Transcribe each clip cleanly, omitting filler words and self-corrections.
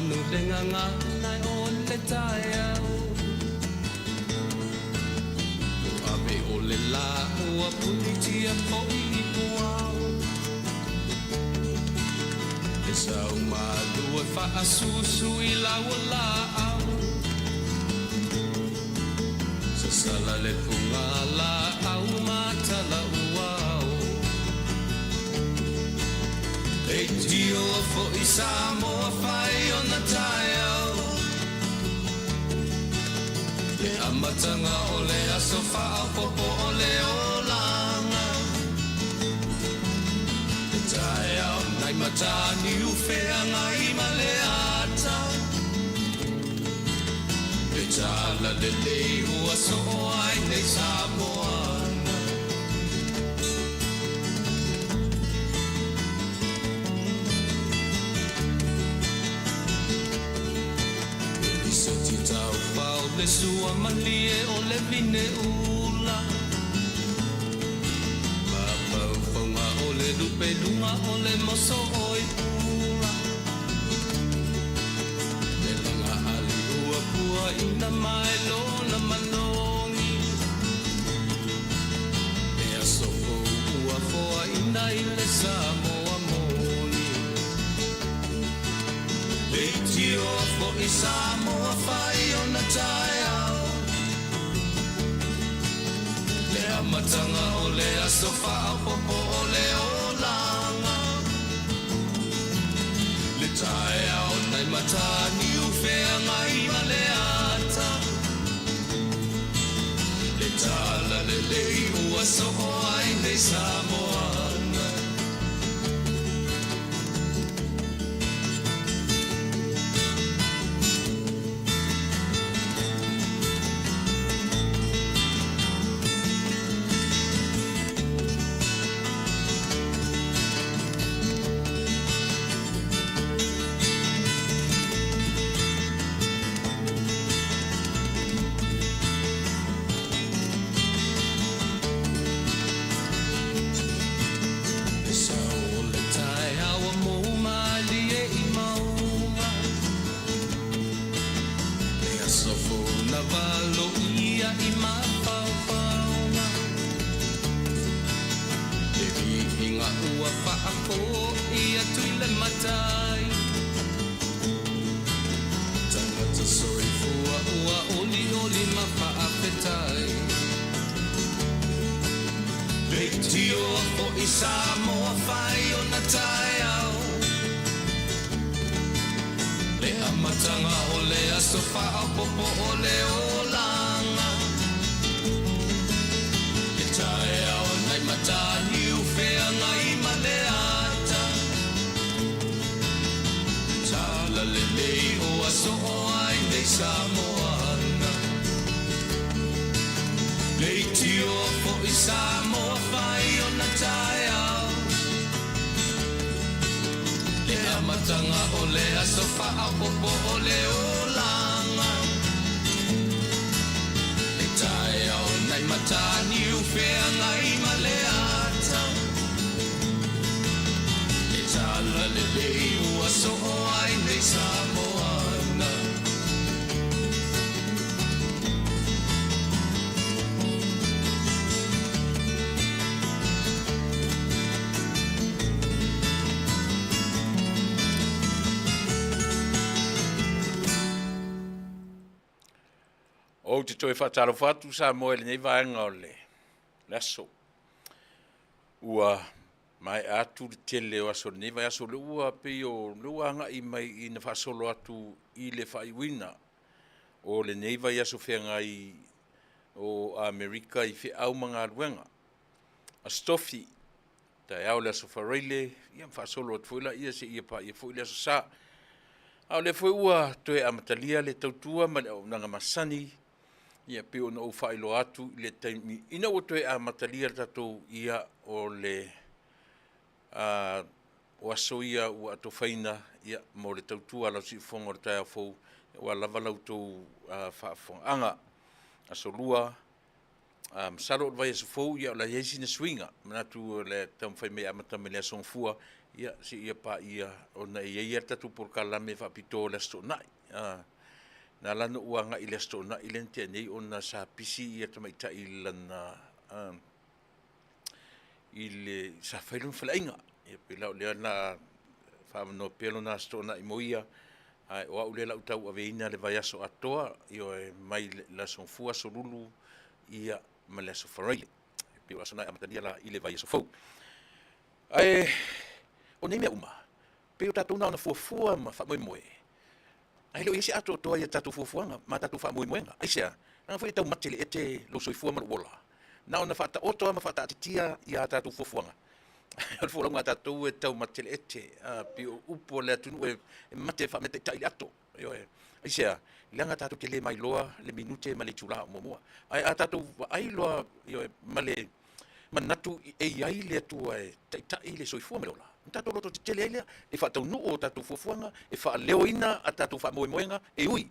Manu le gagana o le taeao Ua ave o le lā ua punitia foi i puao E sau malu e faasusu i lau laau Sasala le puga laau ma tala uao Leitio foi Samoa fai ona taeao Le amataga o le aso faaopoopo o le olaga Le taeao nai Mataniu feagai ma le ata Le tala lelei ua soo ai nei Samoana. E lisoti taufao le sua malie o le vine ula Mafaufauga o le lupe luga o le moso oi pula Le laga ali ua puaina mai lona manogi Le aso fou ua foaina i le Samoa moni Leitioa foi Samoa fai ona taeao Le amataga o le aso faaopoopo o le olaga Le taeao nai Mataniu feagai ma le ata Le tala lelei ua soo ai nei Samoana. Le sao o le taeao ua mou malie i mauga Le aso fou na valoia i mafaufauga Le viiga ua faafoi atu i le matai Tagata soifua ua olioli ma faafetai Leitioa foi Samoa fai ona taeao Le amataga o le aso faaopoopo o le olaga Le taeao nai Mataniu feagai ma le ata Le tala lelei ua soo ai nei Samoana Leitioa foi Samoa fai ona taeao Le amataga o le aso faaopoopo o le olaga Le taeao nai Mataniu feagai ma le ata Le tala lelei ua soo ai nei Samoana. Ou te toe faatalofa atu Samoa i lenei vaega o le aso. Ua maea atu le tele o aso o lenei vaiaso, lea ua pei o lea ua agai mai ina faasolo atu i le faaiuina o lenei vaiaso feagai o Amerika i feau ma galuega. Aso Tofi, taeao le Aso Faraile, ia ma faasolo atu foi laia seia paia foi le Aso Sa. A o lea foi ua toe amatalia le tautua ma le auaunaga masani, ia pei ona ou faailoa atu i le taimi ina ua toe amatalia le tatou ia o le o aso ia ua atofaina ia mo le tautua a lau siufofoga o le taeao fou aua lava la outou faafofogaaga. Aso Lua, masalo o le vaiaso fou ia o le a i ai sina suiga. Manatu o le taumafai mai e amata mai le Aso Gafua. Ia, seia paia, ona e i ai lava le tatou polokalame faapitoa o le Aso Toonai. Na ala ona ou agai i le Aso Toonai lea na tea nei ona sa pisi le tamaitai i lana, sa fai lona faleaiga. Ia pei la o lea o le a faaavanoa pea lona Aso Toonai mo ia, ae o au lea o le a ou tauaveina le vaiaso atoa, ioe, mai le Aso Gafua, Aso Lulu ia ma le Aso Faraile. E pei o aso na e amatalia la i le vaiaso fou. Ae o nei mea uma, pei o tatou na ona fuafua ma faamoemoe, ae le o i ai se atoatoa i a tatou fuafuaga ma tatou faamoemoega. Aisea? Leaga foi e taumate i le ete lou soifua ma lou ola. Na ona faataoto lava ma faataatitia a tatou fuafuaga, o le folauga a tatou e taumate i le ete, pei o upu a le atunuu e mate faameataitai i le ato. Ioe. Aisea? Leaga tatou te le mailoa le minute ma le itula o muamua. Ae a tatou vaai loa, ioe, ma le manatu e i ai le Atua e taitai le soifua ma le ola, ona tatou lototetele ai lea e faataunuu a tatou fuafuaga, e faaleoina a tatou faamoemoega, e ui,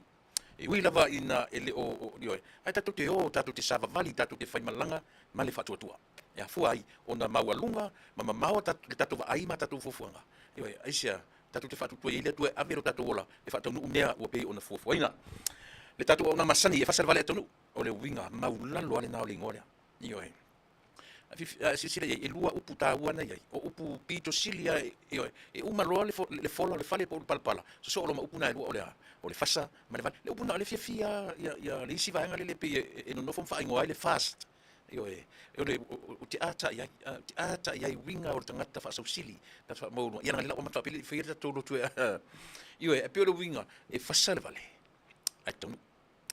e ui lava ina e le o, ioe, ae tatou te o, tatou te savavali, tatou te faimalaga ma le faatuatua. E afua ai ona maualuga ma mamao le tatou vaai ma a tatou fuafuaga. Ioe, aisea? Tatou te faatuatua i ai le Atua e ave lo tatou ola e faataunuu mea ua pei ona fuafuaina. Le tatou auaunaga masani e fasa le vale ae taunuu. O le uiga maulalo lava lena o le igoa lea. Ioe. A silasila i ai, e lua upu taua na i ai. O upu pito sili lava, ioe, e uma loa le fola o le fale po o le palapala, sosoo loa ma upu na e lua o le a? O le fasa ma le vale. Le upu lena o lea e fiafia lava le isi vaega lea pei e nonofo ma faaigoa ai le fast. Ioe, o le, ou te ata i ai, ou te ata i ai uiga o le tagata faasausili, tagata faamaualuga. Ia leaga o lea o le a ou amata faapea e le i faia le tatou lotu e, ioe, e pei o le uiga, e fasa le vale, ae taunuu.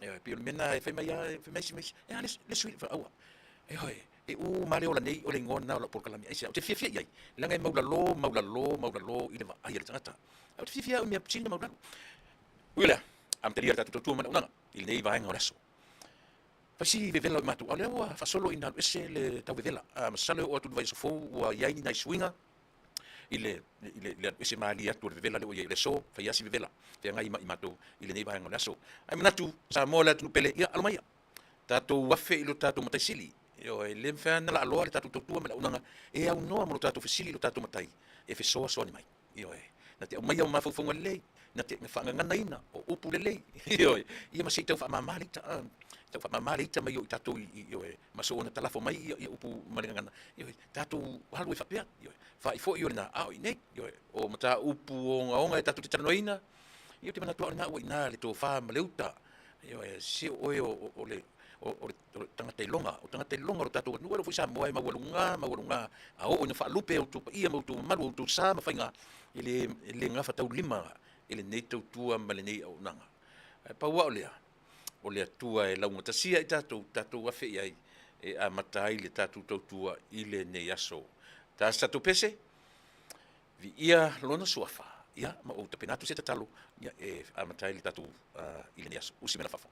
Ioe, pei o le mea lena e fai mai lava, fai mai isi ma isi, e a le sui, aua. Ioe, e uma lava le ola nei, o le igoa lena o lau polokalame. Aisea? Ou te fiafia i ai, leaga e maualalo, maualalo, maualalo i le vaai a le tagata. Ae ou te fiafia au i mea sili ona maualalo. Ui o lea, amatalia le tatou tautua ma le auaunaga i lenei vaega o le aso. Fai si vevela o i matou, a o lea ua faasolo ina alu ese le tau vevela. Masalo e oo atu i le vaiaso fou ua i ai ni nai suiga i le alu ese malie atu o le vevela lea ua i ai. O le aso, fai lava si vevela, feagai ma i matou i lenei vaega o le aso. Ae manatu, Samoa le atunuu pele, ia alo maia, tatou afe i lo tatou Matai Sili. Ioe, e le mafai lava ona laaloa le tatou tautua ma le auaunaga e aunoa ma lo tatou fesili i lo tatou Matai e fesoasoani mai. Ioe, na te aumaia o mafaufauga lelei, na te faagaganaina o upu lelei, ioe, ia ma se i tau faamama le ita, tau faamama le ita mai o i tatou ioe, ma soona talafo mai ia upu ma le gagana, ioe, tatou alu ai faapea, ioe, faaifo'i o lena, a o i inei, ioe, o mataupu ogaoga e tatou te talanoaina, ia ou te manatu lava o lena ua i ina le tofa ma le uta, ioe, se o oe o le o le tagata iloga, o tagata iloga o lo tatou atunuu, e le o foi Samoa e maualuga, maualuga, a oo ina faalupe outou paia ma outou mamalu, outou sa ma faiga, e le gafataulima i lenei tautua ma lenei auaunaga. Ae pau lava o lea, o le Atua e laugatasia i tatou, tatou afe i ai e amata ai le tatou tautua i lenei aso. Ta se tatou pese, viia lona suafa, ia, ma ou tapena atu se tatalo ia, e amata ai le tatou i lenei aso. Usi mai la fafo.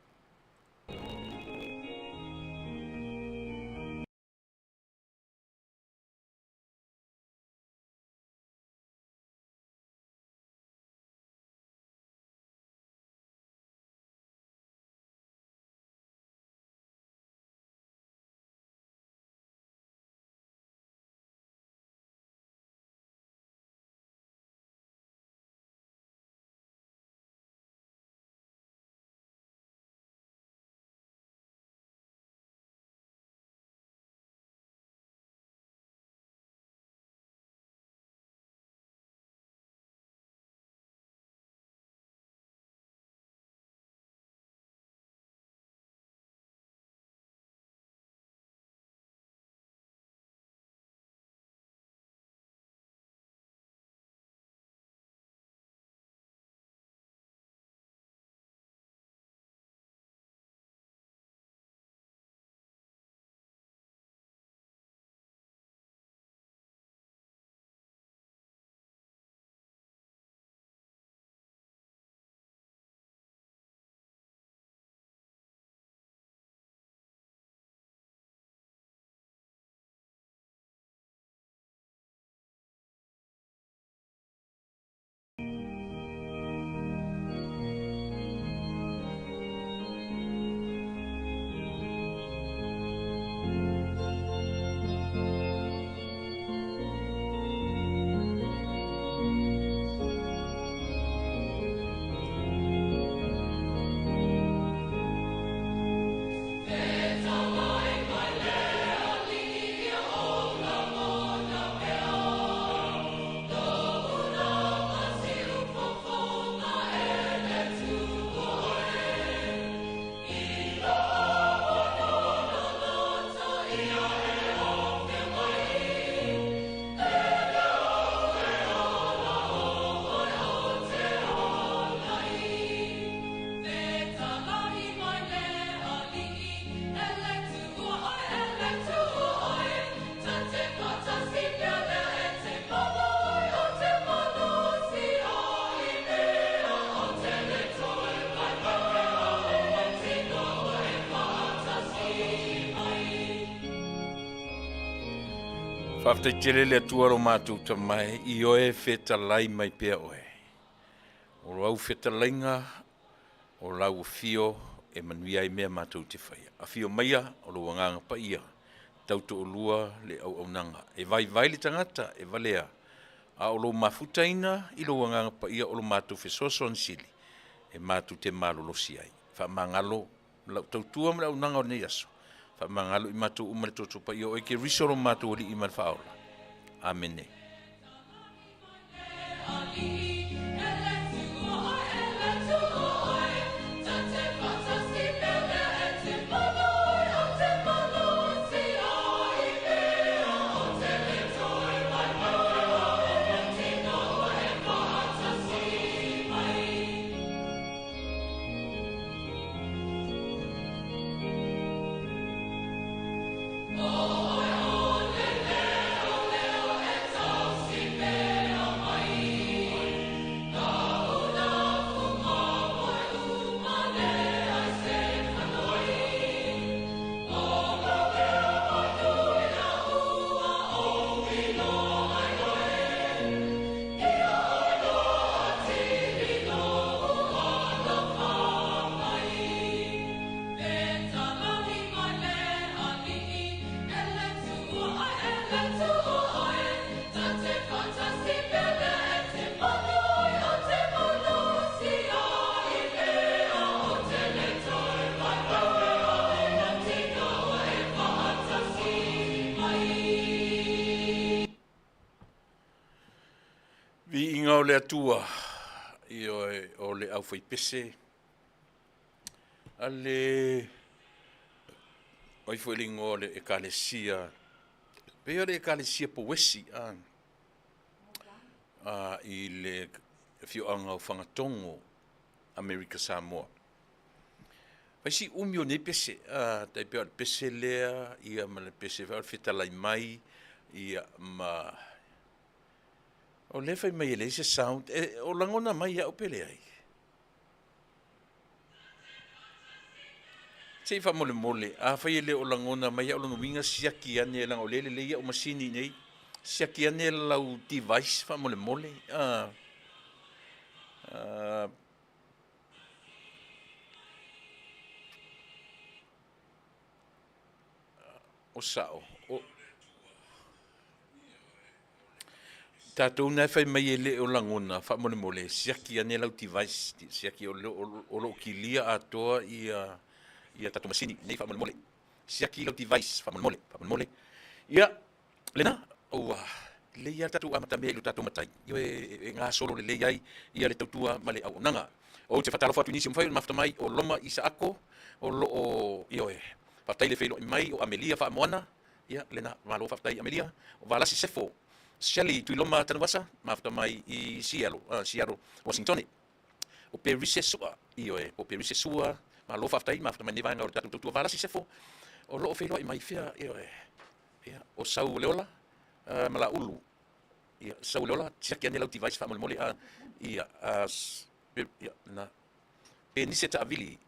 Faafetai tele le Atua lo matou Tama e, i oe fetalai mai pea oe. O lau fetalaiga, o lau afio e manuia ai mea matou te faia. Afio maia o lou Agaga Paia, tautoalua le auaunaga. E vaivai le tagata e valea, a o lou mafutaina i lou Agaga Paia o lo matou fesoasoani sili e matou te malolosi ai. Faamagalo lau tautua ma le auaunaga o lenei aso. Faamagalo i matou uma le toto paia o oe Keriso lo matou Alii ma le Faaola. Amene. Viiga o le Atua, ioe, o le aufaipese a le ai foi le igoa o le Ekalesia, pei o le Ekalesia Pouesi a, a, i le afioaga o Fagatogo, Amerika Samoa. Fai si umi o nei pese, a, tai pei o le pese lea, ia ma le pese foi o le fetalai mai, ia ma o lea fai mai e leai se sound, e, o lagona mai au pe leai. Se i faamolemole, afai e le o lagona mai au lona uiga, siaki ane, leaga o lea e lelei au masini nei, siaki ane lau device faamolemole. O sao, o tatou na e fai mai e le o lagona, faamolemole, siaki ane lau device, siaki o lo o kilia atoa ia ia tatou masini nei faamolemole. Siaki lau device faamolemole, faamolemole. Ia, lena, ua lelei lava le tatou amatamea i lo tatou matai, ioe, e gasolo lelei ai ia le tautua ma le auaunaga. Ou te faatalofa atu i nisi o mafai ona mafuta mai, o Loma Isaako, o lo o, ioe, faafetai le feiloai mai, o Amelia Faamoana, ia, lena, malo faafetai Amelia, o Valasi Sefo, Shelley Tuiloma Tanuvasa, mafuta mai i Seattle, Seattle, Washingtone. O Perise Sua, ioe, po o Perise Sua, malo faafetai, mafuta mai lenei vaega o le tatou tautua Valasi Sefo, o lo o feiloai mai fea, ioe, ia, o Sau o Leola, Malaulu, ia, Sau o Leola, siaki ane lau device faamolemole, a, ia, a, ia, na, Penise Taavili,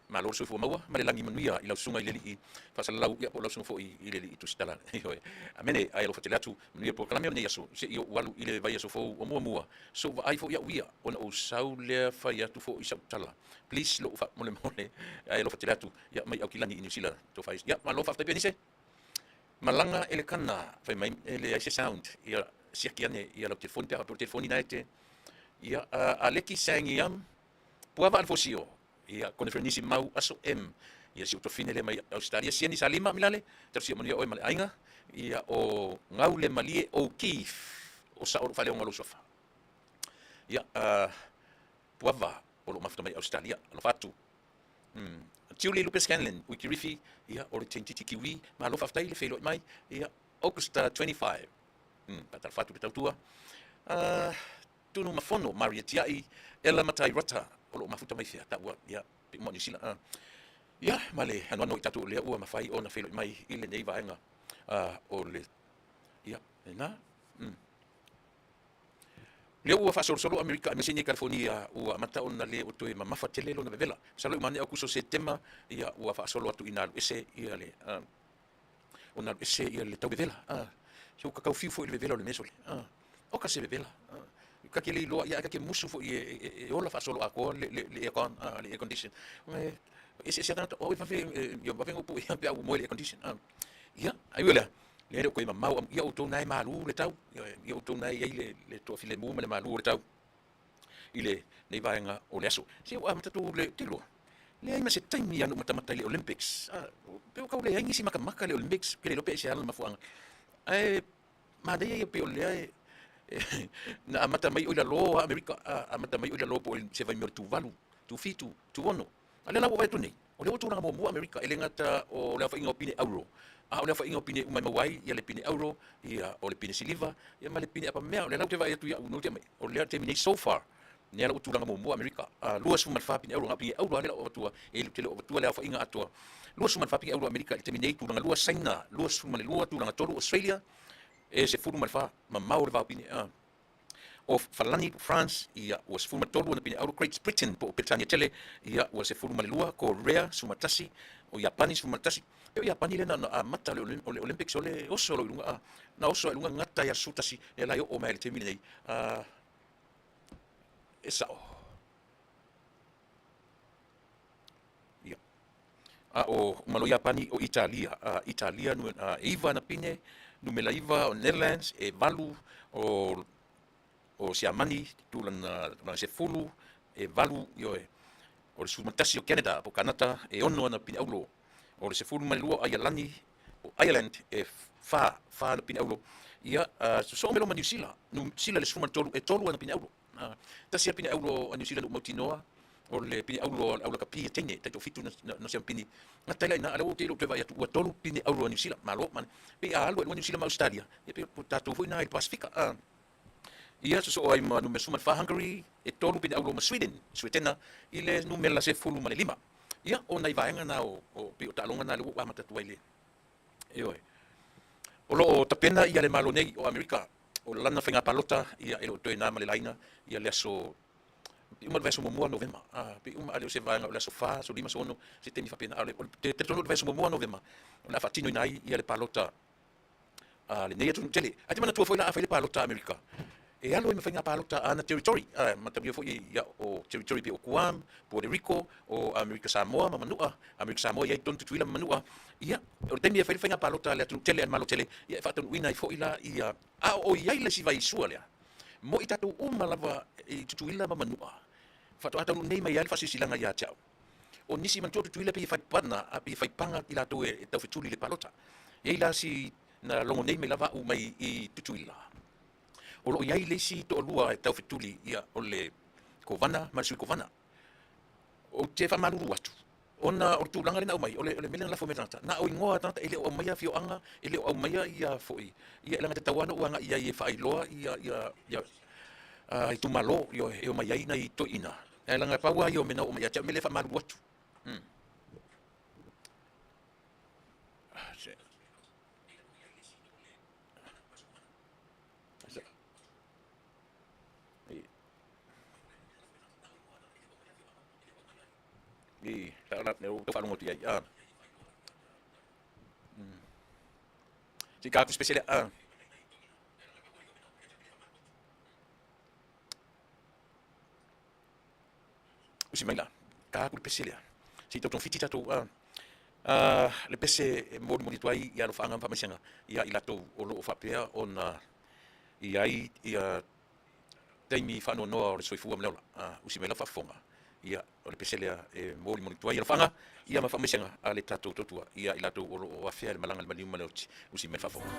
Malo le soifua maua ma le lagi manuia i lau susuga i le Alii Faasalalau, ia po o lau susuga foi i le Alii Tusitala. Ioe. Amene. Ae alofa tele atu, manuia le polokalame o lenei aso, se i ou alu i le vaiaso fou o muamua, sou vaai foi au ia, ona ou sau lea fai atu foi sau tala. Please lou faamolemole, ae alofa tele atu, ia mai Aukilani i Niu Sila, tofa ai. Ia, malo faafetai Penise. Malaga Elekana, fai mai e leai se sound, ia siaki ane ia lau telefoni pe a faapea o le telefoni na e te, ia, Aleki Sangiam, Puava Alfosio, ia kone fernisi mau aso M, ia si ou tofine lea mai Ausetalia, Sieni Salima Milale, talosia manuia oe ma le aiga, ia o Gaule Malie O'Keefe, o sao o lou faaleoga o lou suafa. Ia, Puava o loo mafuta mai Ausetalia, alofa atu. Julie Lupe Scanlon, Wikiriwhi, ia, o le teintiti Kiwi, malo faafetai le feiloai mai, ia, August 25. Faatalofa atu le tautua. Tunumafono, Maria Tiai, Ella Matai Rata, o lo o mafuta mai fea, taua, ia, pe uma o Niu Sila. Ia, ma le anoano i tatou o lea ua mafai ona feiloai mai i lenei vaega o le, ia, lena. Lea ua faasolosolo Amerika aemaise nei Kalifonia ua amata ona le o toe mamafa tele lona vevela. Masalo i uma ane Aukuso Setema, ia, ua faasolo atu ina alu ese ia le, ona alu ese ia le tau vevela. Se ua kakau fiu foi le vevela o le mea sole. Oka se vevela. Ka ke le iloa, ia, ka ke musu foi e ola faasolo atoa le aircon, le air condition. Eseese lava tagata, o au e vave, ia vave ona ou pue pe a ua moe i le air condition. Ia, ae ui o lea, lea e le o toe mamao, ia outou na e malu le tau, ia outou na e i ai le toafilemu ma le malu o le tau i lenei vaega o le aso. Se ua amata atu le tilo, leai ma se taimi ana ou matamata i le Olympics. Pe ua tau leai nisi matamata i le Olympics, ou te le iloa pe aisea le mafuaaga. Ae manaia ia pei o lea e na amata mai o i lalo a Amerika, amata mai o i lalo po o se vaimea o le tuvalu, tufitu, tuono. A o lea la ua vaai atu nei, o lea ua tulaga muamua Amerika, e le gata o le aofaiga o pine auro, a o le aofaiga o pine uma e maua ai, ia le pine auro, ia o le pine siliva, ia ma le pine apamea. O lea la ou te vaai atu i au note mai, o lea taimi nei so far, lea la ua tulaga muamua Amerika, 24 pine auro, na o pine auro lava lea la ua avatua, e le o avatua le aofaiga atoa. 24 pine auro Amerika i le taimi nei, tulaga lua Saina, 22, tulaga tolu Australia, e 14, mamao le vao pine. O Falani po France, ia, ua 13 ana pine auro, Great Britain po o Peretania tele, ia, ua 12, Korea, 11, o Iapani, 11. E o Iapani lea na ona amata o le Olympics, o le oso loa i luga, a, na oso ai i luga gata i aso 11, lea la e oo mai i le taimi lenei, a, e sao. Ia. A o uma loa Iapani, o Italia, a, Italia, a, e 9 ana pine, numera 9 o Netherlands, e 8 o Siamani, tulaga 10, e 8, ioe, o le 11 o Canada, po o Kanata, e 6 ana pine auro. O le 12 o Aialani, o Ireland, e 4, 4 ana pine auro. Ia, sosoo mai loa ma Niu Sila, Niu Sila le 13, e 3 ana pine auro. Tasi a pine auro a Niu Sila na ou mautinoa, o le pine auro a le aulakapi a teine, taitoafitu na siama pini. Gata ai la i ina, a o lea ua ou te iloa ou toe vaai atu, ua 3 pine auro a Niu Sila. Malo, pei a alu ai i luga Niu Sila ma Ausetalia, ia pei o tatou foi na i le Pasefika. Ia sosoo ai ma numera 14 Hungary, e 3 pine auro ma Sweden, Suetena, i le numera 15. Ia, o nai vaega na o, o pei o taaloga na lea ua ou amata atu ai le, ioe. O lo o tapena ia le Malo nei o Amerika, o lana faiga palota, ia e le o toe na ma le laina ia le aso pei uma le vaiaso muamua o Novema, pei uma a le o se vaega o le aso 4, aso 5, aso 6, se taimi faapena. A o le talitonu o le vaiaso muamua o Novema o le a faatinoina ai ia le palota a lenei atunuu tele. Ae te manatua foi la a fai le palota a Amerika, e alu ai ma faiga palota a ana territory, mataulia foi ia o territory pei o Guam, Puerto Rico, o Amerika Samoa ma Manua, Amerika Samoa e i ai totonu Tutuila ma Manua. Ia, o le taimi e fai le faiga palota a le atunuu tele a le Malo tele, ia e faataunuuina ai foi la ia, a o i ai le isi vaisua lea, mo i tatou uma lava i Tutuila ma Manua, faatoa taunuu nei mai ai le faasilasilaga ia te au. O nisi manatua o Tutuila pei e fai pana, a pei e fai paga i latou e taufetuli i le palota. E i ai la si na logo nei mai lava au mai i Tutuila. O lo o i ai le isi toalua e taufetuli, ia, o le Kovana ma le Sui Kovana. Ou te faamalulu atu, ona o le tulaga lea na aumai, o le mea lea na lafo mai e tagata, na o igoa a tagata, e le o aumaia afioaga, e le o aumaia ia foi, ia e leaga e tatau lava ona ou agai i ai e faailoa ia, ia, ia itumalo, ioe, e omai ai nai toeaiina. Ae leaga e pau lava ia o mea na oo mai ia te au, o le mea lea e faamalulu atu. I, la, la, ua tau faalogo atu i ai. Se i ka atu se pese lea. Usi mai la, ka atu le pese lea. Se i tau togafiti tatou. Le pese e molimoli atu ai i alofaaga ma faamaisega ia i latou o lo o faapea ona i ai ia taimi faanoanoa o le soifua ma le ola. Usi mai lau faafofoga, ia, o le pese lea e molimoli atu ai alofaaga ia ma faamaisega a le tatou tautua ia i latou o lo o afea i le malaga i le maliu ma le oti. Usi mai le faafofoga.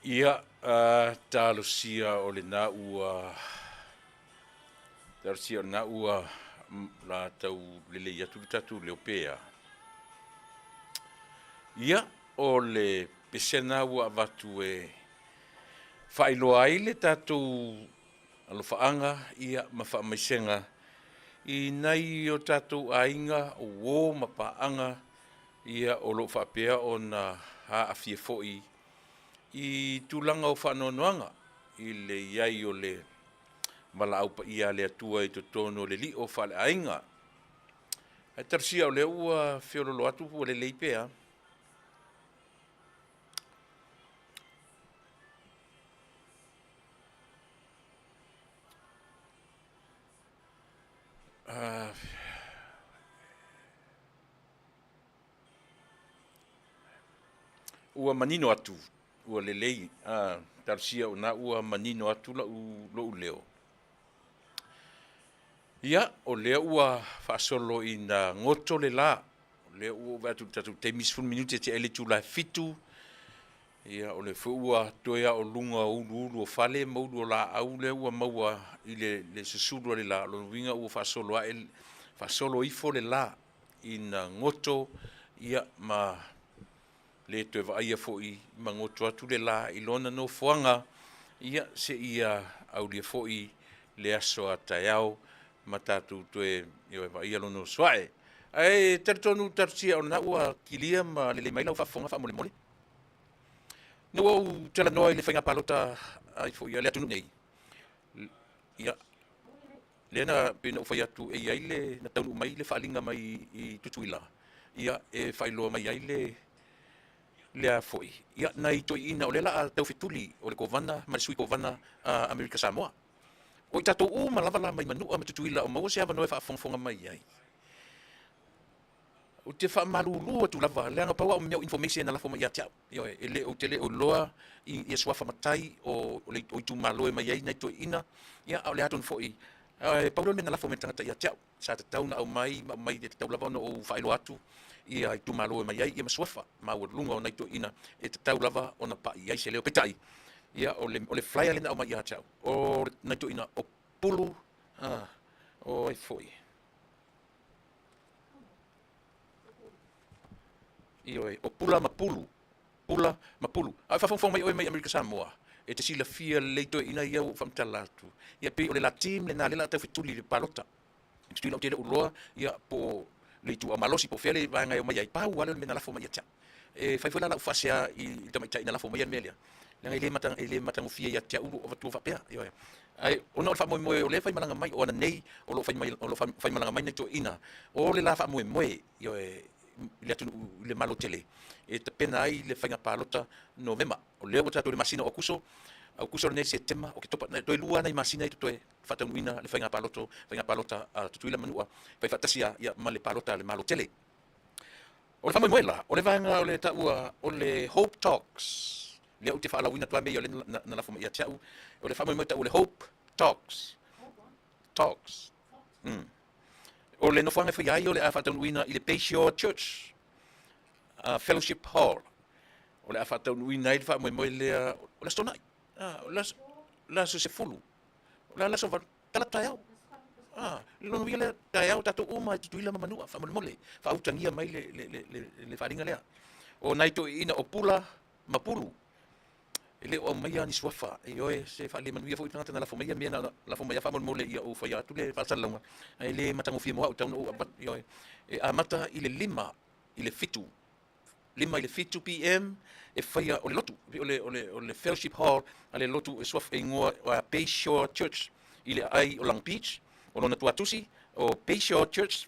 Ia, talosia o lena ua talosia o lena ua la tau lelei atu le tatou leo pea. Ia, o le pesena ua avatu e faailoa ai le tatou alofaaga ia ma faamaisega i nai o tatou aiga o uo ma paaga ia o lo o faapea ona aafia foi i tulaga o faanoanoaga i le i ai o le valaau paia a le Atua i totonu o le lio faaleaiga. Ae talosia o lea ua feololo atu ua lelei pea. Ua manino atu, ua lelei, talosia o na ua manino atu lou leo. Ia, o lea ua faasolo ina goto le la, o lea ua ou vaai atu i le tatou taimi, 10 minute e tea ai le itula e 7. Ia, o lea foi ua toe lava o luga o uluulu o fale ma ulu o laau lea ua maua i le susulu a le la. O lona uiga ua faasolo ae, faasolo ifo le la ina goto, ia, ma le toe vaaia foi ma goto atu le la i lona nofoaga, ia, seia aulia foi le aso a taeao ma tatou toe vaaia lona oso ae. Ae talitonu talosia o lena ua kilia ma lelei mai lau faafofoga faamolemole. Ina ua ou talanoa i le faiga palota ai foi a le atunuu nei, ia, lea na pei ona ou fai atu e i ai le, na taunuu mai le faaaliga mai i Tutuila, ia, e faailoa mai ai le, lea foi, ia, nai toeaiina o lea o le a taufetuli, o le Kovana ma le Sui Kovana a Amerika Samoa. O i tatou uma lava la mai Manua ma Tutuila o maua se avanoa e faafogafoga mai ai. Ou te faamalulu atu lava, leaga pau lava o mea o information na lafo mai ia te au. Ioe, e le, ou te le o iloa i ia suafa matai o, o le o itumalo e mai ai nai toeaiina, ia, a o le a tonu foi, e pau lea o le mea na lafo mai e le tagata ia te au. Sa tatau ona aumai ma aumai, e tatau lava ona ou faailoa atu ia itumalo e mai ai ia ma suafa maualuluga o nai toeaiina e tatau lava ona pai ai se leo. Peitai, ia, o le, o le flyer lea na aumai ia te au, o nai toeaiina o Pulu, a, o ai foi. Ioe, o Pula ma Pulu, Pula ma Pulu. A o faafogafoga mai oe mai Amerika Samoa, e te silafia lelei toeaiina ia ua ou faamatala atu. Ia pei o le la team lena lea o le a taufetuli i le palota. I Tutuila ou te le o iloa ia po o le ituau malosi po o fea le vaega e omai ai, pau lava lea o le mea na lafo mai ia te au. E fai foi la lau faasea i le tamaitai na lafo maia le mea lea, leaga e le mata, e le matagofie ia te au lou avatua faapea. Ioe. Ae ona o le faamoemoe o lea e faimalaga mai, o ananei o lo o fai mai, o lo o faimalaga mai nai toeaiina, o le la faamoemoe, ioe, i le atunuu, i le Malo tele, e tapena ai le faiga palota Novema. O lea ua tatou i le masina o Aokuso, Aokuso lenei, Setema, Oketopa, toe lua lava nai masina e totoe faataunuuina le faiga palota, faiga palota a Tutuila ma Manua, fai faatasi ia ma le palota a le Malo tele. O le faamoemoe la, o le vaega o le taua o le Hope Talks, lea ou te faalauina atu lava mea ia o lea na lafo mai ia te au, o le faamoemoe taua o le Hope Talks. Talks. O le nofoaga e faia ai o le a faataunuuina i le Bayshore Church Fellowship Hall. O le a faataunuuina ai le faamoemoe lea o le Aso Toonai. O le aso 10. O le a le aso 8? Talaatu taeao. A, le lona uiga lea, taeao tatou uma e Tutuila ma Manua, faamolemole, faautagia mai le, le, le, le, le faaaliga lea. O nai toeaiina o Pula ma Pulu, e le o aumaia ni suafa, ioe, se faalemanuia foi tagata na lafo mai ia mea na lafo mai faamolemole ia ou faia atu le faasalalauga, ae le matagofie mo au, e tatau ona ou avatu, ioe. E amata i le 5 i le 7, 5 i le 7 PM e faia o le lotu, o le, o le, o le fellowship hall a le lotu e suafa e igoa o Bayshore Church i le aai o Long Beach, o lona tuatusi o Bayshore Church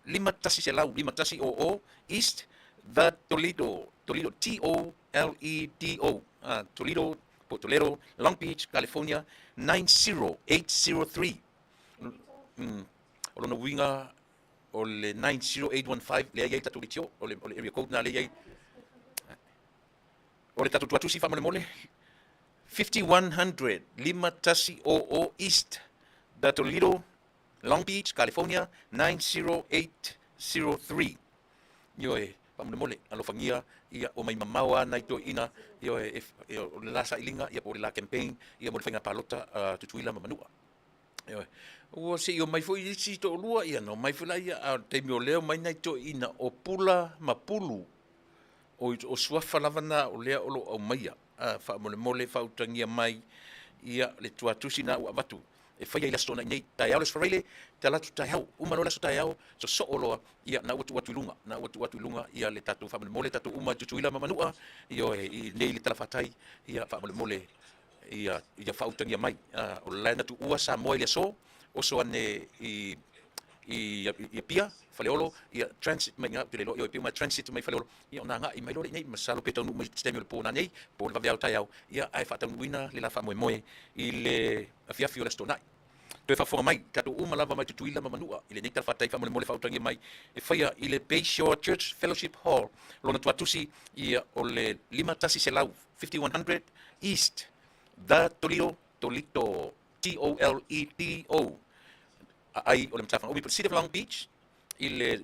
5100, 5100 East The Toledo, Toledo, T-O-L-E-D-O, Toledo, po Toledo, Long Beach, California 90803. O lona uiga o le 90815 lea e i ai le tatou leitio, o le, o le area code na lea e i ai. O le tatou tuatusi faamolemole, 5100, 5100 East, The Toledo, Long Beach, California 90803. Ioe, faamolemole, alofagia, ia, omai mamao lava nai toeaiina, ioe, e, o le la sailiga, ia, po o le la campaign, ia, mo le faiga palota a Tutuila ma Manua. Ioe. Ua se i omai foi isi toalua, ia, na omai foi laia, a o le taimi o lea omai nai toeaiina o Pula ma Pulu, o, o suafa lava na o lea o lo o aumaia. A, faamolemole, faautagia mai, ia, le tuatusi na ua avatu e faia i le Aso Toonai nei, taeao le Aso Faraile, Talatu taeao, uma loa le aso taeao, sosoo loa, ia, na ua tuu atu i luga, na ua tuu atu i luga, ia, le tatou faamolemole, tatou uma i Tutuila ma Manua, ioe, i nei le talafatai, ia, faamolemole, ia, ia faautagia mai. O le la na tuua Samoa i le aso, oso ane i, i, i Apia, Faleolo, ia, transit mai ina, ou te le iloa, ioe, pei uma transit mai Faleolo, ia, ona agai mai loa lea i inei, masalo pe taunuu mai i se taimi o le po nanei, po o le vaveao taeao, ia, ae faataunuuina le la faamoemoe i le afiafi o le Aso Toonai. Toe faafofoga mai, tatou uma lava mai Tutuila ma Manua i lenei talafatai faamolemole faautagia mai e faia i le Bayshore Church Fellowship Hall, lona tuatusi ia o le 5100, 5100 East The Toledo, Toledo, T-O-L-E-D-O, aai o le Matafagaumi po o le City of Long Beach i le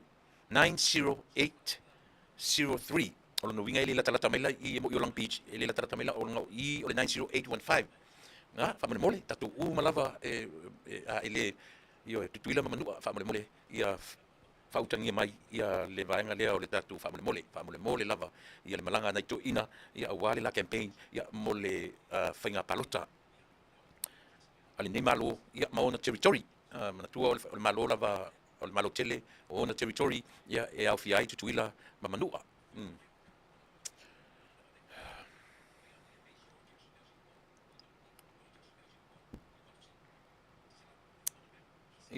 90803. O lona uiga e le latalata mai la i e mo'i o Long Beach, e le latalata mai la o lona i o le 90815. Na, faamolemole, tatou uma lava e, e, a e le, ioe, Tutuila ma Manua, faamolemole, ia faautagia mai ia le vaega lea o le tatou faamolemole, faamolemole lava ia le malaga a nai toeaiina, ia aua le la campaign, ia mo le uh, faiga palota a lenei Malo, ia ma ona territory. Uh, manatua o le, o le Malo lava, o le Malo tele, o ona territory, ia e aofia ai Tutuila ma Manua.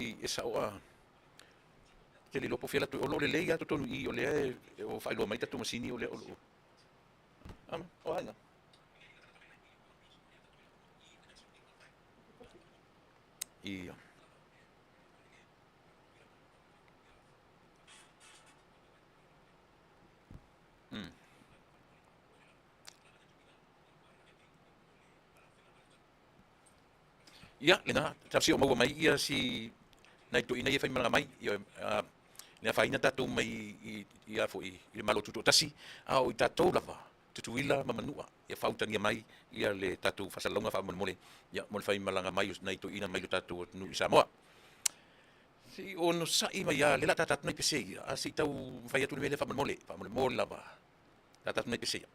I e sao a te le iloa po o fea latou, o lo o lelei lava totonu i i, o lea e o faailoa mai tatou masini o lea o lo o o a ina. Ia. Ia, lena, talosia o maua mai ia si nai toeaiina ia e faimalaga mai, ia, le afaina tatou mai i, i, a foi, i le Malo Tutoatasi, a o i tatou lava, Tutuila ma Manua, ia faautagia mai ia le tatou faasalalauga faamolemole, ia, mo le faimalaga mai o nai toeaiina mai lo tatou atunuu i Samoa. Se i onosai mai lava, lea o le a tata atu nai pese ia, a se i tau fai atu le mea lea faamolemole, faamolemole lava, tata atu nai pese ia.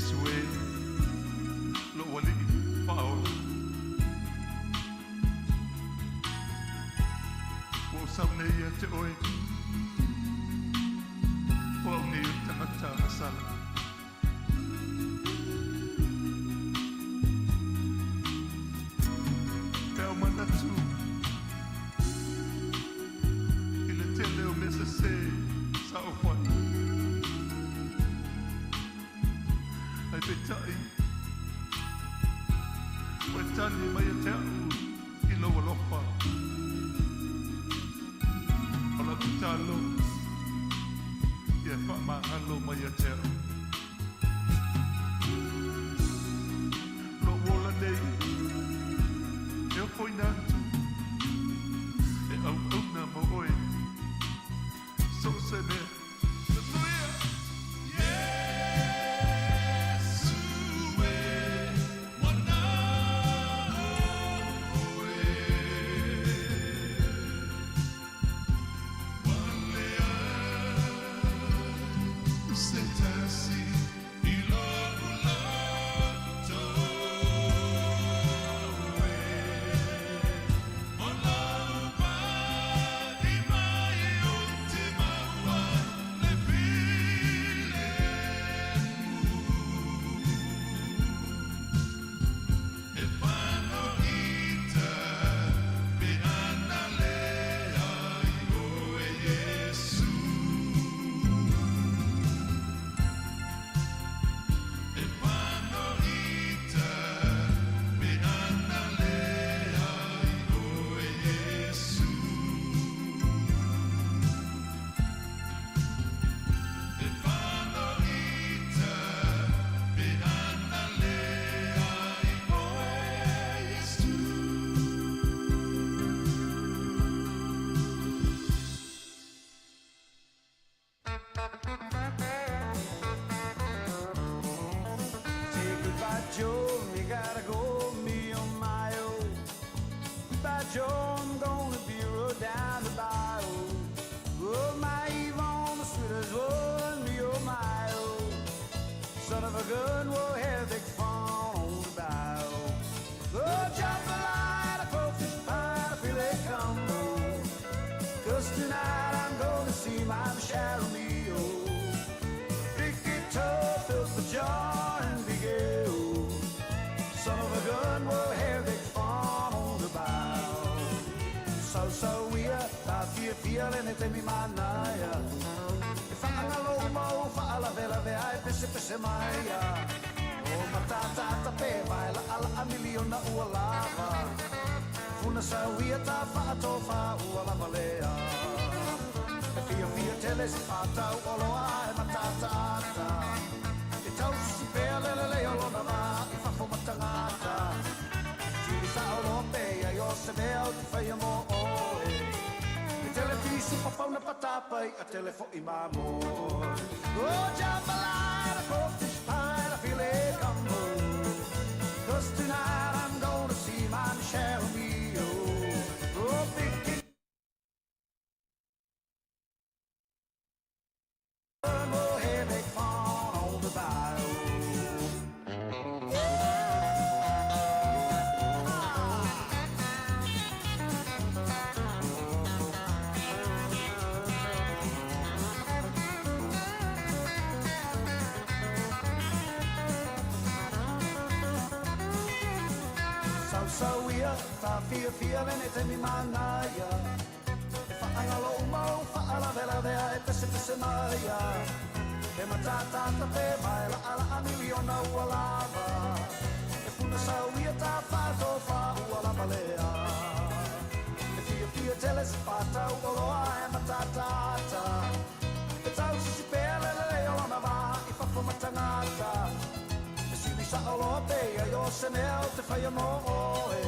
Iesu e, lou Alii Faaola. Ua ou sau nei ia te Oe, o au nei o le tagata agasala. Pe a ou manatu i le tele o mea sesē sa ou fai, ae peitai ua e tali mai ia te a'u i lou alofa. O lau tatalo, ia e faamagalo mai ia te a'u. Lo'u ola nei e ofoina atu e auauna mo Oe so o se mea. Manuia! Iesu e, ua na o Oe, ua leai se tasi i lo'u loto e, o lou pai mai ou te maua le filemu. E panoita pe ana leai oe Iesu. E panoita pe ana leai oe Iesu. E panoita pe ana leai oe Iesu. Say goodbye, Joe, me gotta go, me oh my oh. Goodbye, Joe, I'm gonna be rode down the bayou. Oh, my Yvonne, the sweetest one, me oh my oh. Son of a gun, we'll have big fun on the bayou. Oh, jambalaya, crawfish pie, a filet gumbo. 'Cause tonight I'm gonna see my Michelle Romeo. Big guitar, fills the jar and big ale. Son of a gun, we'll have big fun on the bayou. So so we are, ta fia fia le ne te mi manaia. E whaangalo mau, whaalavelave ai pese pese maia. O matata ta pe vai la ala a miliona ua lava. Funa sauia ta whaatofa ua lava lea. E fia fia tele se whātau o loa e matata ata. E tau sisi pea lele leo lona vā i fafo matangata. Tiri sa o loa pe ai o se mea o te whaia mo oe. E tele pisu papauna patapai a tele fo i mamoe. Oh, jambalaya, crawfish pie, a filet gumbo. 'Cause tonight I'm gonna see my Michelle Romeo. Oh, big gun, we'll have big fun on the bayou. Sau sau ia, ta fia fia le ne te mi manaia. E whaangalo mau, whaalavelave e pese pese maia. E matata ta pe mai la ala a miliona ua lava. E puna sau ia ta whaatofa ua lava lea. E fia fia tele se whātau o loa e matata ata. E tau sisi pea lele leo lona vā i fafo matangata. E sili sa o loa pe ai o se mea o te whaia mo oe.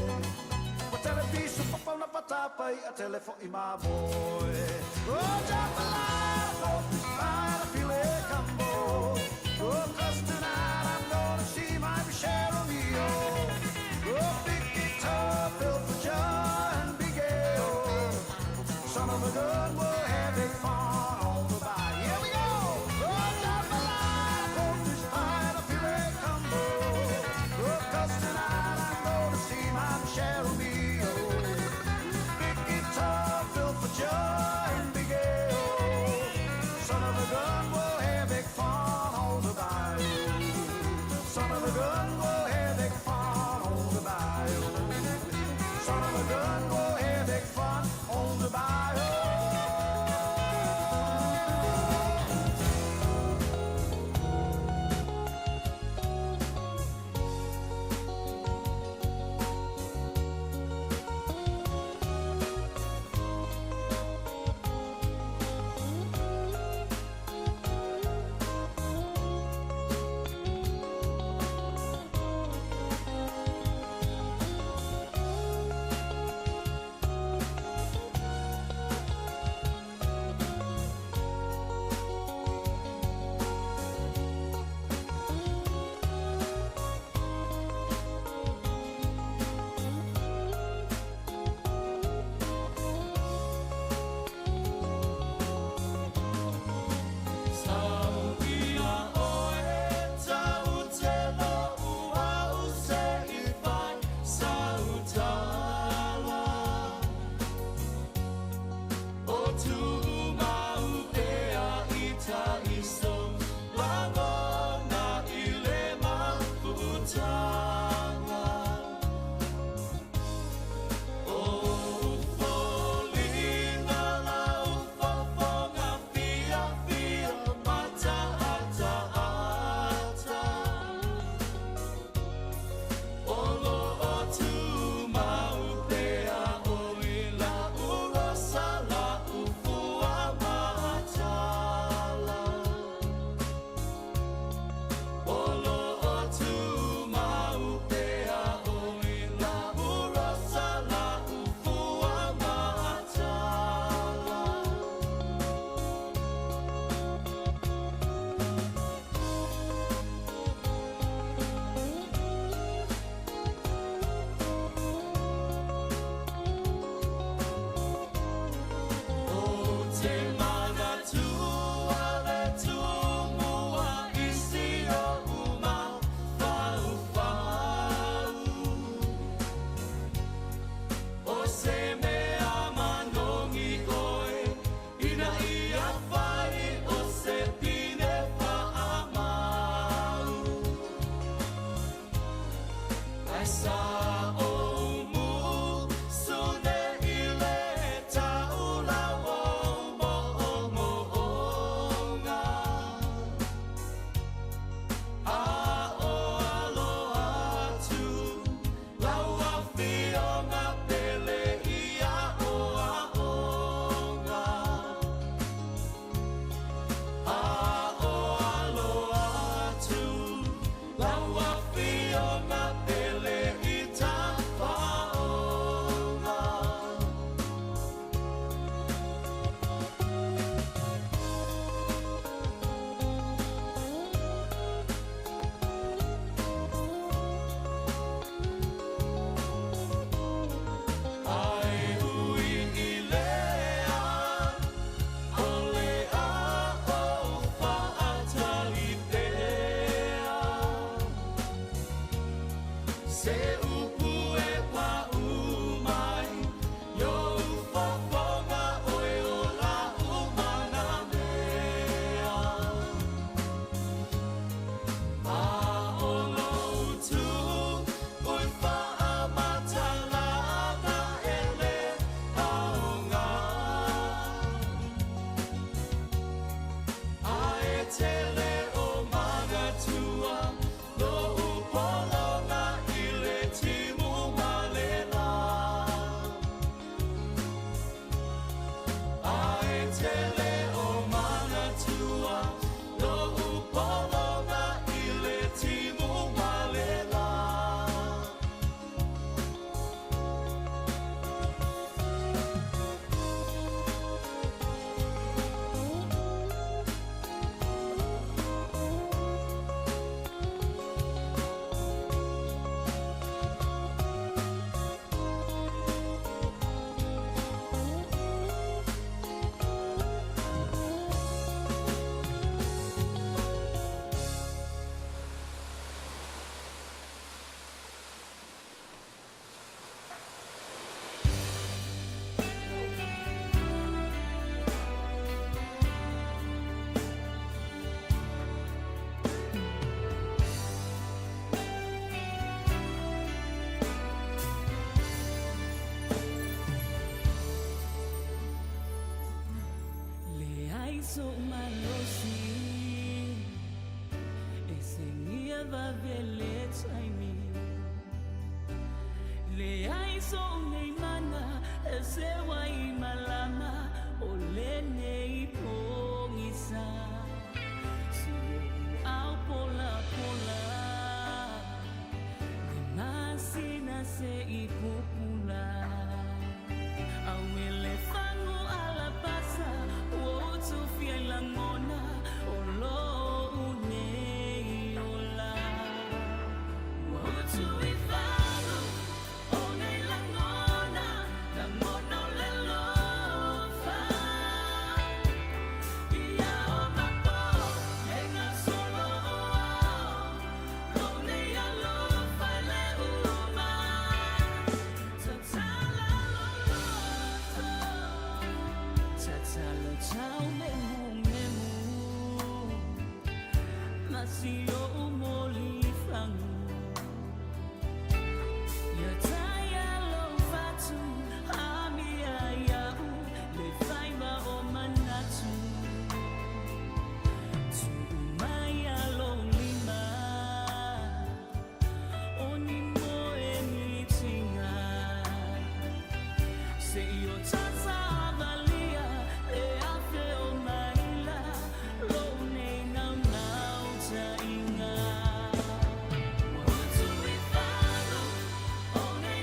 Ua tele pisu papauna patapai a tele fo i mamoe. Oh, jambalaya, crawfish pie, a filet gumbo. Oh, 'cause tonight I'm gonna see my Michelle Romeo. Oh, big guitar, built for John Big Ale. Son of a gun, we'll have big fun on the bayou. Here we go! Oh, jambalaya, crawfish pie, a filet So'u malosi E segia vave le taimi Leai so'u nei mana E seua i malama O lenei pogisa Si o'u ao polapola Le masina se'i pupula Auele fagu alapasa Ua utufia i lagona O lo'u nei ola Ua utu i fagu O nei lagona Lagona o le alofa Ia o matou e gasolo o ao Lou nei alofa e le uma Tatala loloto Tatalo tau memu memu Ma si o'u molifagu Ia taia lou fatu Amia ia'u Le faiva o manatu Tuu mai lou lima O ni moe mitiga Se'i o tasavalia Le afe o maila Lou nei naunautaiga Ua utu i fagu O nei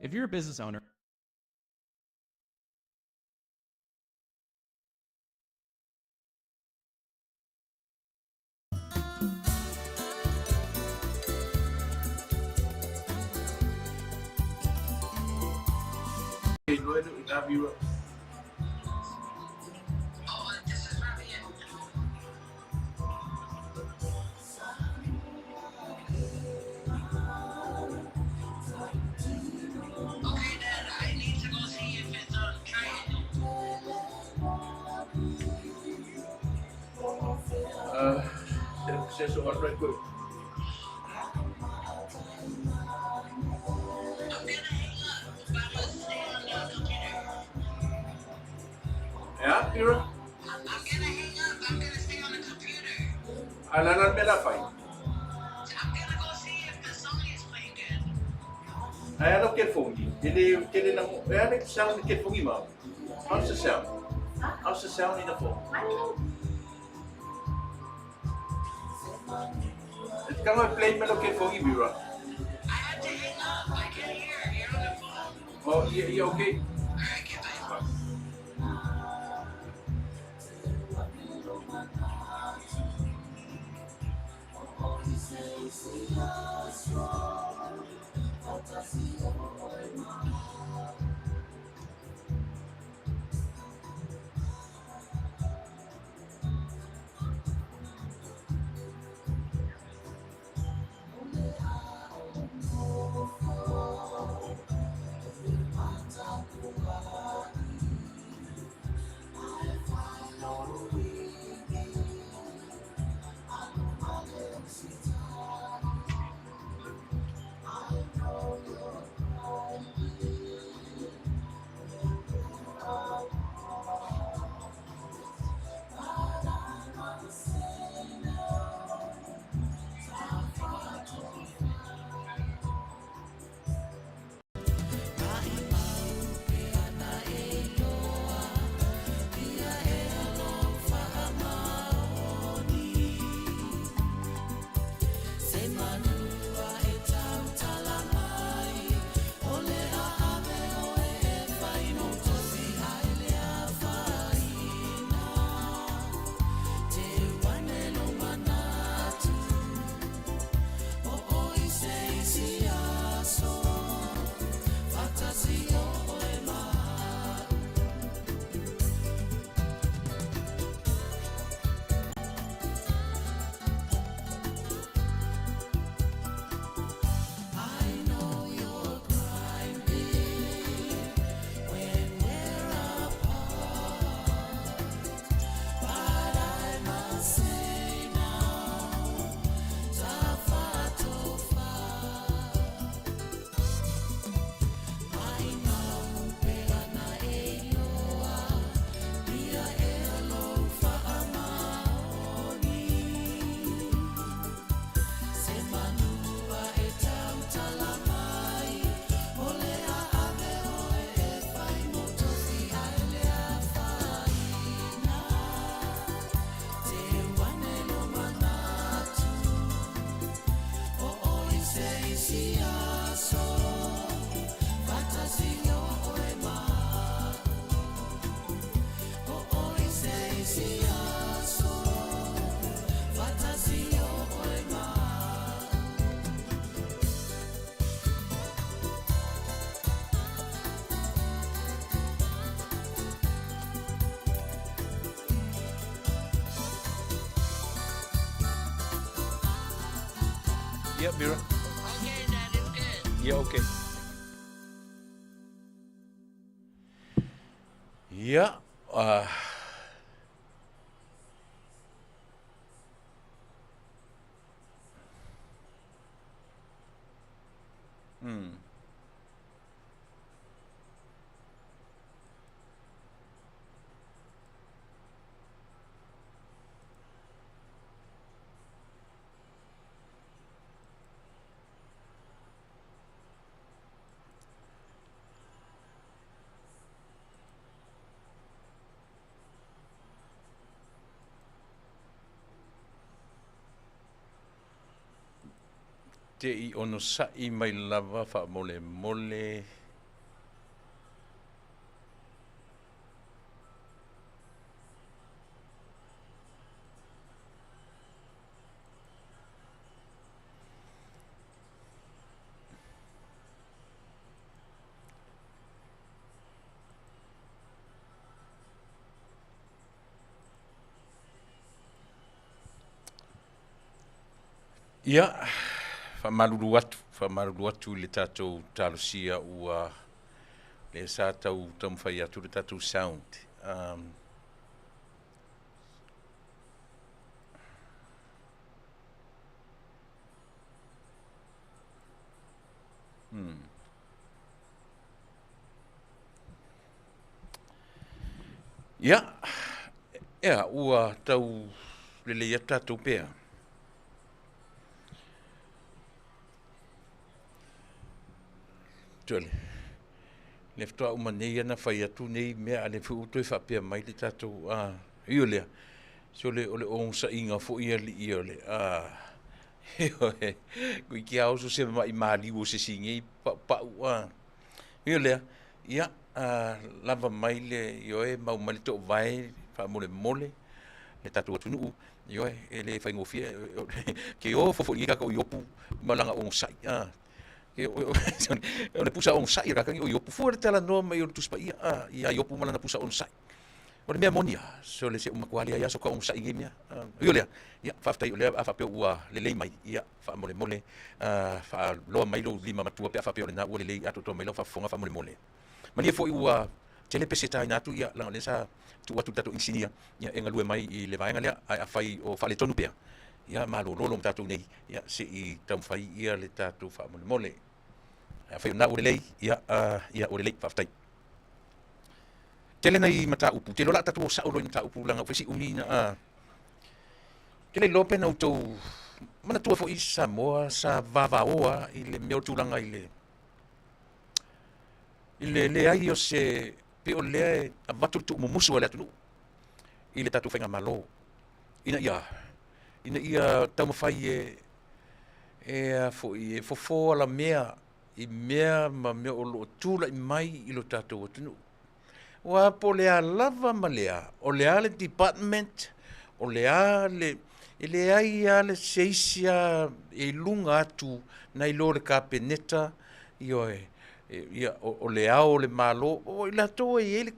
If you're a business owner, Okay, Dad, I need to go see if it's trying. I'm gonna hang up, but I'm gonna stay on the computer. Yeah, Mira? I'm gonna hang up. I'm gonna stay on the computer. A la la me la fai. I'm gonna go see if the song is playing good. Ai ala ke fongi. Ele tele na mo. E ala sound ke fongi ma. How's the sound? How's the sound in the phone? It's kama play me lo ke fongi Mira. I had to hang up. I can't hear. You're on the phone. Oh, yeah, yeah, okay. All right, goodbye. Yeah, Mira. Okay, Dad, it's good. Yeah, okay. Yeah. Te i ono sa'i mai lava faamolemole. Ia, faamalulu atu, faamalulu atu i le tatou talosia ua lea sa tau taumafai atu le tatou sound. Ia, ea, ua tau lelei atu tatou pea. Tole, le faatoa uma nei ana fai atu nei mea, a le foi ua toe faapea mai le tatou, a, io lea, se o le, o le onosaiga foi alii o le, a, ioe, toeitiiti lava oso se mai maliu o se isi nei paupau, a, io lea, ia, lava mai le, ioe, mau mai le toovae faamolemole le tatou atunuu, ioe, e le faigofie, ke o fofo i tatou Iopu ma lana onosai, a, o le pusa onosai a le o Iopu, fua le talanoa mai o le Tusi Paia, a, ia Iopu ma lana pusa onosai. O le mea moni lava, se o le se matua leai lava so ka onosai i nei mea. Ui o lea, ia, faafetai o lea a faapea ua lelei mai, ia, faamolemole, faaloa mai lou lima matua pe a faapea o lena ua lelei atoatoa mai lau faafofoga faamolemole. Malie foi ua tele pese taina atu, ia, leaga o lea sa tuu atu i le tatou inisinia, ia, e galue mai i le vaega lea, ae afai o faaletonu pea, ia, malolo ma tatou nei, ia, se i taumafai ia le tatou faamolemole. Ae afai o lena ua lelei, ia, ia, ua lelei, faafetai. Tele nai mataupu, te iloa o le a tatou o sao loa i mataupu leaga ua fai si umi ina a. Ke le iloa pe na outou manatua foi Samoa sa vavaoa i le mea o le tulaga i le i le leai o se pei o lea e avatu le tuumumusu a le atunuu i le tatou faigamalo ina ia ina ia taumafai e e a foi e fofo alamea i mea ma mea o lo o tulai mai i lo tatou atunuu. Aua po o le a lava ma le a, o le a le department, o le a le, e leai lava le se isi lava e i luga atu nai lo le Kapeneta, ioe, ia, o le Ao o le Malo, o i latou e i ai le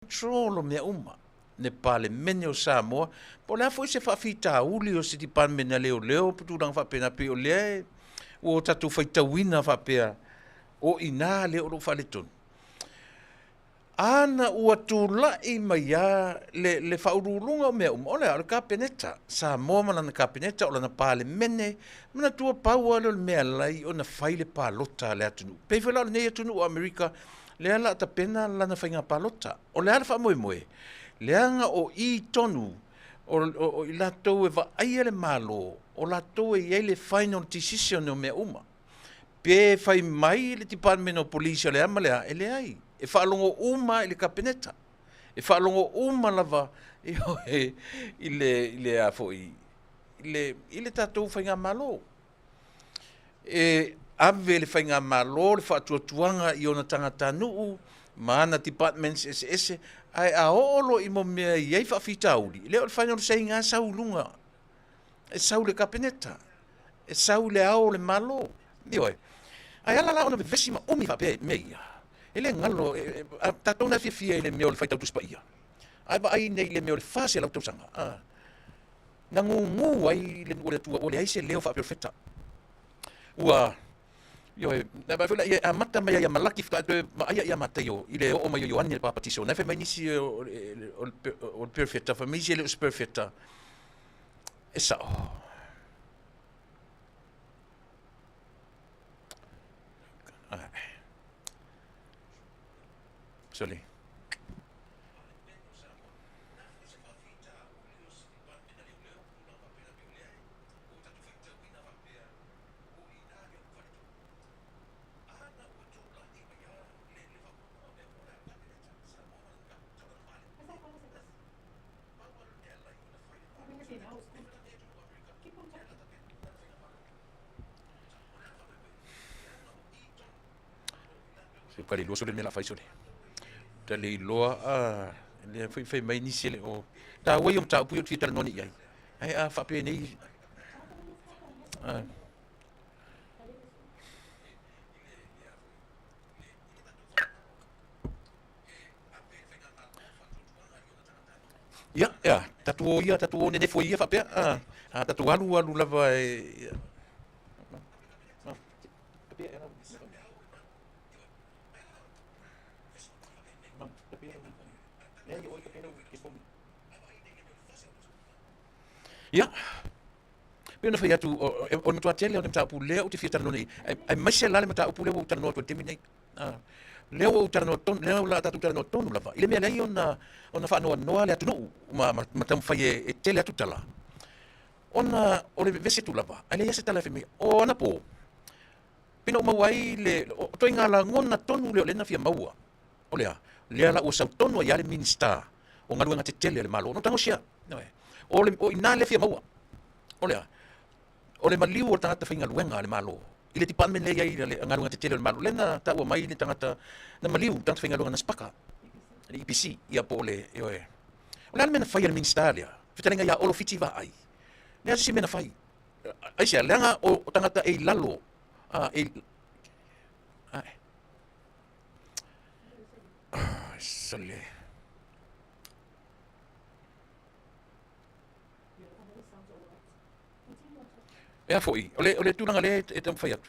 control o mea uma, le Palemene o Samoa, po o le a foi se faafitauli o se Department a Leoleo po o tulaga faapena, pei o lea ua tatou faitauina faapea o i ina lea o lo o faaletonu. Ana ua tulai mai lava le, le faauluuluga o mea uma, o le a? O le Kapeneta, Samoa ma lana Kapeneta, o lana Palemene, manatua pau lava lea o le mea e ala ai ona fai le palota a le atunuu. Pei foi la o lenei atunuu o Amerika, lea o le a tapena lana faiga palota. O le a le faamoemoe? Leaga o i tonu o, o, o i latou e vaaia le Malo, o latou e i ai le final decision o mea uma. Pe fai mai le Department of Police o le a ma le a, e leai. E faalogo uma i le Kapeneta. E faalogo uma lava i le, i le a foi, i le, i le tatou faigamalo. E ave le faigamalo le faatuatuaga i ona tagatanuu ma ana departments eseese, ae a oo loa i mea e i ai faafitauli, lea o le final say lena e sau i luga, e sau i le Kapeneta, e sau i le Ao o le Malo. Ioe. Ae ala la ona vevesi ma umi faapea i mea ia, e le galo, a tatou na fiafia i le mea o le faitau Tusi Paia, ae vaai nei i le mea o le 400 tausaga, a, na gugu ai le nuu o le Atua, ua leai se leo faaperofeta. Ua, ioe, na vaai foi la, e amata mai ai ia Malaki faatoa toe vaaia ia Mataio i le oo mai o Ioane le Papatiso. Na fai mai nisi o le perofeta, fai mai isi e le o se perofeta. E sao. Sorry. Se ua le iloa sole le mea o le a fai sole. Ta le iloa a lea foi fai mai nisi e le o taua ia o mataupu ia ou te fia talanoa nei i ai. Ae a faapenei a Ia, ea, tatou o ia, tatou o nenefo ia faapea, a, a tatou alu alu lava e, ia. Ia, pei ona fai atu, o le matua tele o le mataupu lea ou te fia talanoa nei, aemaise la le mataupu lea ua ou talanoa atu i le taimi lenei. Lea ua ou talanoa tonu, lea o le a tatou talanoa tonu lava i le mea leai ona ona faanoanoa le atunuu ma ma taumafai e tele atu tala ona o le vevesi atu lava, ae leai lava se tala e fai mai. O anapo, pei na ou maua ai le o ituaiga lagona tonu lea o lea na fia maua. O le a? Lea la ua sau tonu ai lava le Minisita o Galuega Tetele a le Malo, ona ou tago sia, ioe. O le o i ina lea e fia maua. O le a? O le maliu o le tagata faigaluega a le Malo i le department lea e i ai le galuega tetele o le Malo, lea na taua mai le tagata na maliu, le tagata faigaluega na sipaka, le EPC, ia po o le, ioe. O le a le mea na fai a le Minisita lea? Fetalaiga ia Olo Fiti Vaai. Leai se mea na fai. Aisea? Leaga o tagata e i lalo, a, e, ae. Sole. Ea foi, o le tulaga lea e taumafai atu.